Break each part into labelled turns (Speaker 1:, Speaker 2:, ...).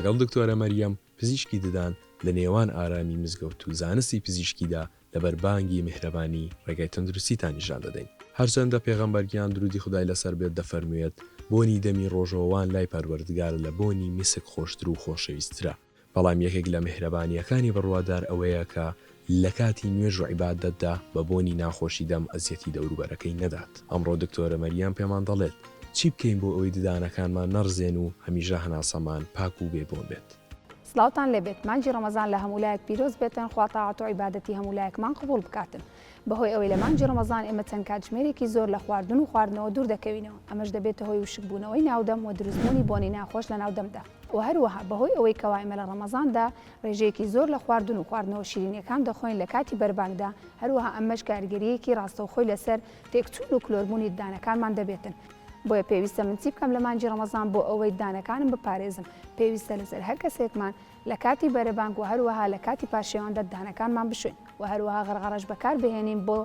Speaker 1: لەگەڵ دکتۆرە مەریەم پزیشکی ددان لە نێوان ئارامی مزگەوت و زانستی پزیشکیدا لەبەر بانگی میهرەبانی ڕێگای تەندروستیتان نیشان دەدەین. هەرچەندە پێغەمبەر گیان درودی خودای لەسەر بێت دەفەرموێت، بۆنی دەمی ڕۆژەوەوان لای پەروەردگار لە بۆنی میسک خۆشتر و خۆشەویستترە، بەڵام یەکێک لە میهرەبانییەکانی بڕوادار ئەوەیە کە لە کاتی نوێژ و عیبادەتدا بە بۆنی ناخۆشی دەم ئەزیەتی دەوروبەرەکەی نەدات. ئەمڕۆ دکتۆرە مەریەم پێمان دەڵێت، چی بکەین بۆ ئەوەی ددانەکانمان نەڕزێن و هەمیشە هەناسەمان پاک و بێ بۆن بێت؟
Speaker 2: سڵاوتان لێبێت مانگی ڕەمەزان لە هەموو لایەک پیرۆز بێتن خوا تاعەت و عیبادەتی هەموو لایەکمان قبوڵ بکاتن بەهۆی ئەوەی لە مانگی ڕەمەزان ئێمە چەند کاتژمێرێکی زۆر لە خواردن و خواردنەوە دوور دەکەوینەوە ئەمەش دەبێتە هۆی وشکبوونەوەی ناودەم و دروستبوونی بۆنی ناخۆش لە ناو دەمدا وە هەروەها بەهۆی ئەوەی کەوا ئێمە لە ڕەمەزاندا ڕێژەیەکی زۆر لە خواردن و خواردنەوە شیرینیەکان دەخۆین لە کاتی بەربانگدا هەروەها ئەمەش کاریگەرییەکی ڕاستەوخۆی لەسەر تێکچوون و کلۆربوونی ددانەکانمان دەبێتن. بۆیە پێویستە من چی بکەم لە مانگی ڕەمەزان بۆ ئەوەی ددانەکانم بپارێزم؟ پێویستە لەسەر هەر کەسێکمان لە کاتی بەرەبانگ و هەروەها لە کاتی پارشێواندا ددانەکانمان بشۆین و هەروەها غەڕغەڕەش بەکار بهێنین بۆ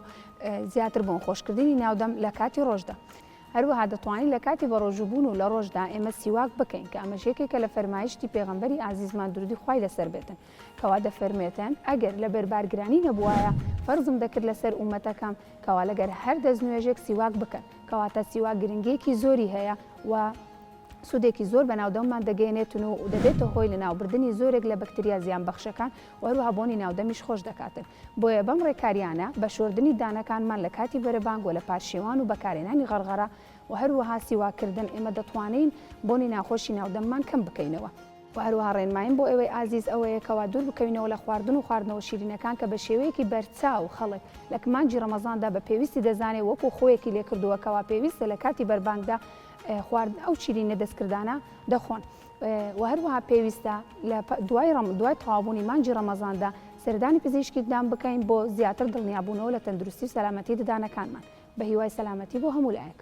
Speaker 2: زیاتر بۆن خۆشکردنی ناودەم لە کاتی ڕۆژدا. هەروەها دەتوانین لە کاتی بەڕۆژووبوون و لە ڕۆژدا ئێمە سیواک بکەین کە ئەمەش یەکێکە لە فەرمایشتی پێغەمبەری ئازیزمان درودی خوای لەسەر بێتن کەوا دەفەرموێتن، ئەگەر لەبەر بارگرانی نەبووایە فەرزم دەکرد لەسەر ئوممەتەکەم کەوا لەگەر هەر دەستنوێژێک سیواک بکەن، کەواتە سیواک گرنگیەکی زۆری هەیە و سوودێکی زۆر بە ناودەممان دەگەیەنێتن و دەبێتە هۆی لەناوبردنی زۆرێک لە بەکتریا زیانبەخشەکان و هەروەها بۆنی ناودەمیش خۆش دەکاتن بۆیە بەم ڕێکاریانە بە شۆردنی دانەکانمان لە کاتی بەرەبانگ و لە پارشێوان و بەکارهێنانی غەڕغەڕە و هەروەها سیواککردن ئێمە دەتوانین بۆنی ناخۆشی ناودەممان کەم بکەینەوە. وە هەروەها ڕێنماییم بۆ ئێوەی ئازیز ئەوەیە کەوا دوور بکەوینەوە لە خواردن و خواردنەوە شیرینەکان کە بە شێوەیەکی بەرچاو خەڵک لە مانگی ڕەمەزاندا بە پێویستی دەزانێ وەکو خۆیەکی لێ کردووە کەوا پێویستە لە کاتی بەربانگدا خواردن ئەو شیرینە دەستکردانە دەخۆن وە هەروەها پێویستە لە دوای ڕەم دوای تەواوبوونی مانگی ڕەمەزاندا سەردانی پزیشکی ددان بکەین بۆ زیاتر دڵنیابوونەوە لە تەندروستی و سەلامەتی ددانەکانمان بە هیوای سەلامەتی بۆ هەموو لایەک.